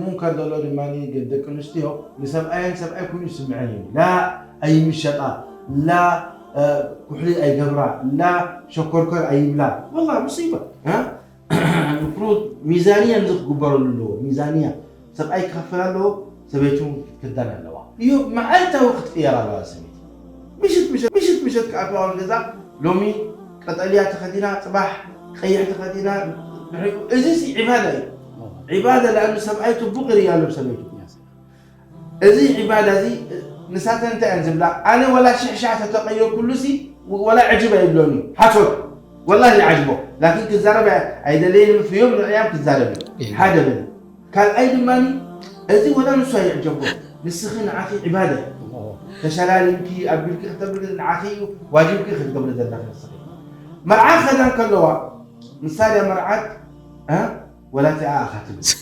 ሙንከር ዘሎ ድማ ግን ደቂ ኣንስትዮ ንሰብኣየን ሰብኣይ ኮይኑ ይስምዐን እዩ። ላ ኣይምሸጣ፣ ላ ኩሕሊ ኣይገብራ፣ ላ ሸኮርከር ኣይብላ። ወላ ሙሲባ። ምፍሩድ ሚዛንያ እዚ ክግበረሉ ኣለዎ። ሚዛንያ ሰብኣይ ክኸፍል ኣለዎ፣ ሰበይቱ ክትክደን ኣለዋ። እዩ መዓልታዊ ክትቅየር ኣለዋ ሰበይቲ። ምሽት ምሸት ምሽት ምሸት ክኣትዋ ገዛ ሎሚ ቀጠልያ ተኸዲና፣ ጽባሕ ቀይሕ ተኸዲና፣ እዚ ዒባዳ እዩ። ዒባዳ ለኣኑ ሰብኣይ ትቡቕ ይርያ ኣሎ ሰበይቱ። እዚ ዒባዳ እዚ ንሳተን እንታይ እየን ዝብላ? ኣነ ወላ ሽሕ ሻዕ ተተቐየርኩሉ ሲ ወላ ዕጅብ ኣይብሎን እዩ። ሓሶት ወላ ይዓጅቦ። ላኪን ክዛረብ ኣይደለየን፣ ፍዮም ንዕያም ክዛረብ እዩ። ሓደ በለ። ካልኣይ ድማ እዚ ወላ ንሱ ኣይዕጀቦ። ንስኺ ንዓኺ ዒባዳ እዩ። ተሸላሊምኪ ኣቢልኪ ክተብሪ ንዓኺ እዩ ዋጅብኪ ክትገብሪ ዘለኺ ንስኺ። መርዓ ክኸዳ ከለዋ ንሳ ድያ መርዓት ወላ እቲኣ ኣኻ ትብል።